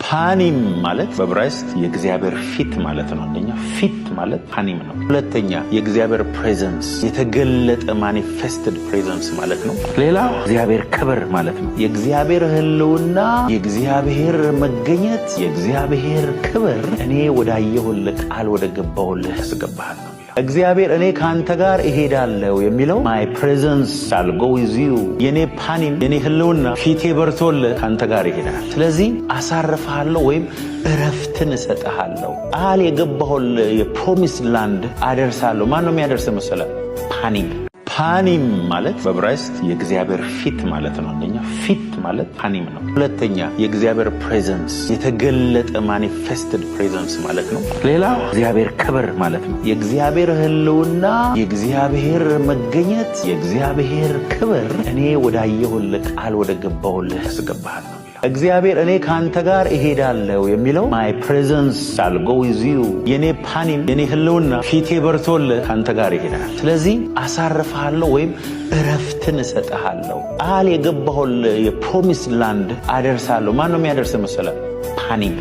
ፓኒም ማለት በዕብራይስጥ የእግዚአብሔር ፊት ማለት ነው። አንደኛ ፊት ማለት ፓኒም ነው። ሁለተኛ የእግዚአብሔር presence፣ የተገለጠ manifested presence ማለት ነው። ሌላ እግዚአብሔር ክብር ማለት ነው። የእግዚአብሔር ሕልውና፣ የእግዚአብሔር መገኘት፣ የእግዚአብሔር ክብር እኔ ወዳየሁልህ ቃል ወደ ገባሁልህ ያስገባሃል ነው። እግዚአብሔር እኔ ከአንተ ጋር እሄዳለሁ የሚለው my presence shall go with you፣ የኔ ፓኒም፣ የኔ ህልውና፣ ፊቴ በርቶልህ ከአንተ ጋር ይሄዳል። ስለዚህ አሳርፍሃለሁ ወይም እረፍትን እሰጥሃለሁ። ቃል የገባሁልህ የ promised land አደርሳለሁ። ማን ነው የሚያደርስ መሰለህ? ፓኒም። ፓኒም ማለት በዕብራይስጥ የእግዚአብሔር ፊት ማለት ነው። አንደኛ ፊት ማለት ፓኒም ነው። ሁለተኛ የእግዚአብሔር presence፣ የተገለጠ manifested presence ማለት ነው። ሌላ እግዚአብሔር ክብር ማለት ነው። የእግዚአብሔር ሕልውና፣ የእግዚአብሔር መገኘት፣ የእግዚአብሔር ክብር እኔ ወዳየሁልህ ቃል ወደ ገባሁልህ ያስገባሃል ነው። እግዚአብሔር እኔ ከአንተ ጋር እሄዳለሁ የሚለው my presence shall go with you፣ የኔ ፓኒም፣ የኔ ህልውና፣ ፊቴ በርቶልህ ከአንተ ጋር ይሄዳል። ስለዚህ አሳርፍሃለሁ ወይም እረፍትን እሰጥሃለሁ። ቃል የገባሁልህ የ promised land አደርሳለሁ። ማን ነው የሚያደርስ መሰለህ? ፓኒም።